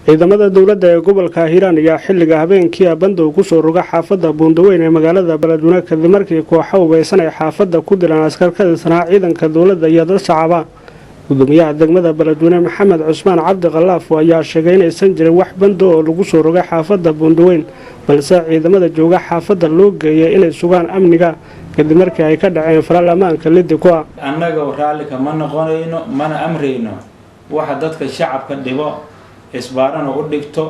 Ciidamada dowladda ee gobolka Hiiraan ayaa xilliga habeenkii bandow kusoo roga xaafadda Buundaweyn ee magaalada Beledweyne, kadib markii kooxo hubeysan ay xaafadda ku dilaan askar ka tirsanaa ciidanka dowladda iyo dad shacaba. Gudoomiyaha degmada Beledweyne, Maxamed Cusmaan Cabdi Khalaafo, ayaa sheegay inaysan jirin wax bando oo lagu soo rogay xaafadda Buundaweyn, balse ciidamada jooga xaafadda loo geeyay inay sugaan amniga kadib markii ay ka dhaceen falal ammaanka lidi ku ah. Annaga raalli kama noqonayno, mana amrayno waxa dadka shacabka dhibo, isbaarana u dhigto,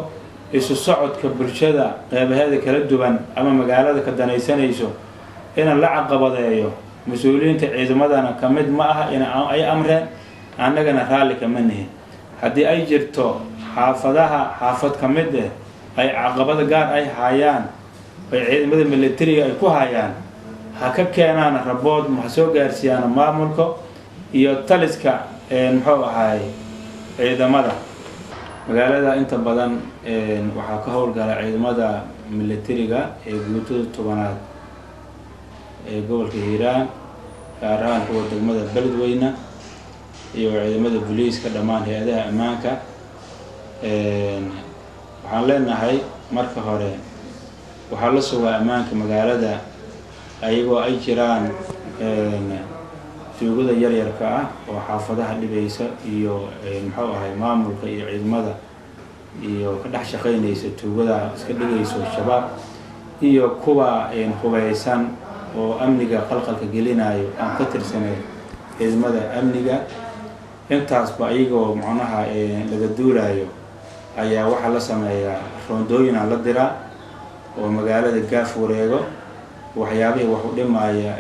isu socodka bulshada qeybaheeda kala duwan ama magaalada ka danaysanayso in la caqabadeeyo. Mas-uuliyiinta ciidamadana ka mid ma aha in ay amreen, annagana raalli kama nihin. Haddii ay jirto xaafadaha xaafad ka mid eh ay caqabada gaar ay haayaan, ay ciidamada militariga ay ku hayaan, ha ka keenaan report, ha soo gaarsiiyaan maamulka iyo taliska, muxuu ahaay, ciidamada magaalada. Inta badan waxaa ka howlgala ciidamada militariga ee guutada 10aad ee gobolka Hiiraan, gaar ahaan kuwa degmada Beledweyne, iyo ciidamada booliiska, dhammaan hay-adaha ammaanka. Waxaan leenahay, marka hore waxaa la sugaa ammaanka magaalada, ayagoo ay jiraan tuugada yaryarka ah oo xaafadaha dhibaysa iyo, muxuu ahay, maamulka iyo ciidamada iyo ka dhex shaqaynaysa tuugada iska dhigayso Shabaab iyo kuwa hubeysan oo amniga qalqalka gelinayo aan ka tirsanayn ciidamada amniga. Intaasba ayagoo macnaha laga duulayo ayaa waxaa la sameeyaa roondooyina la diraa oo magaalada gaaf wareego. Waxyaabihii wax u dhimaya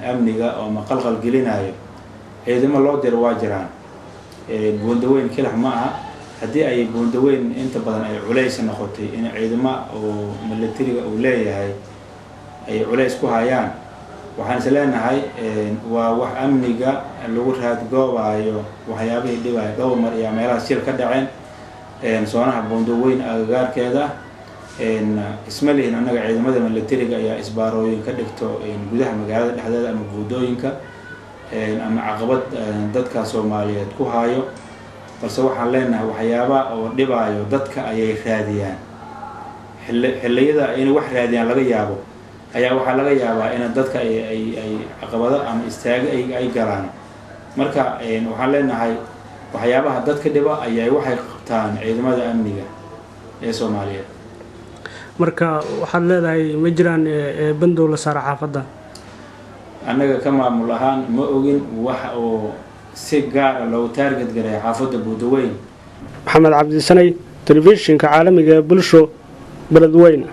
amniga oo ma qalqal gelinayo ciidamo loo diro waa jiraan. Buundaweyn kilax ma aha. Haddii ay Buundaweyn inta badan ay culays noqotay in ciidamo oo militariga uu leeyahay ay culays ku hayaan, waxaan is leenahay waa wax amniga lagu raadgoobaayo waxyaabihii dhibaayo. Dhowr mar ayaa meelaha shil ka dhaceen soonaha Buundaweyn agagaarkeeda. Isma lihin annaga ciidamada militariga ayaa isbaarooyin ka dhigto gudaha magaalada dhexdeeda ama buundooyinka ama caqabad dadka Soomaaliyeed ku hayo, balse waxaan leenahay waxyaaba oo dhibaayo dadka ayay raadiyaan. Xilliyada inay wax raadiyaan laga yaabo ayaa waxaa laga yaabaa in dadka ay caqabado ama istaago ay galaan. Marka waxaan leenahay waxyaabaha dadka dhiba ayay waxay qabtaan ciidamada amniga ee Soomaaliyeed. Marka waxaad leedahay ma jiraan bandow la saara xaafadda? Annaga ka maamul ahaan ma ogin wax oo si gaara loogu target garay xaafadda Buundaweyn. Maxamed Cabdisanay, telefishinka caalamiga ee Bulsho, Beledweyn.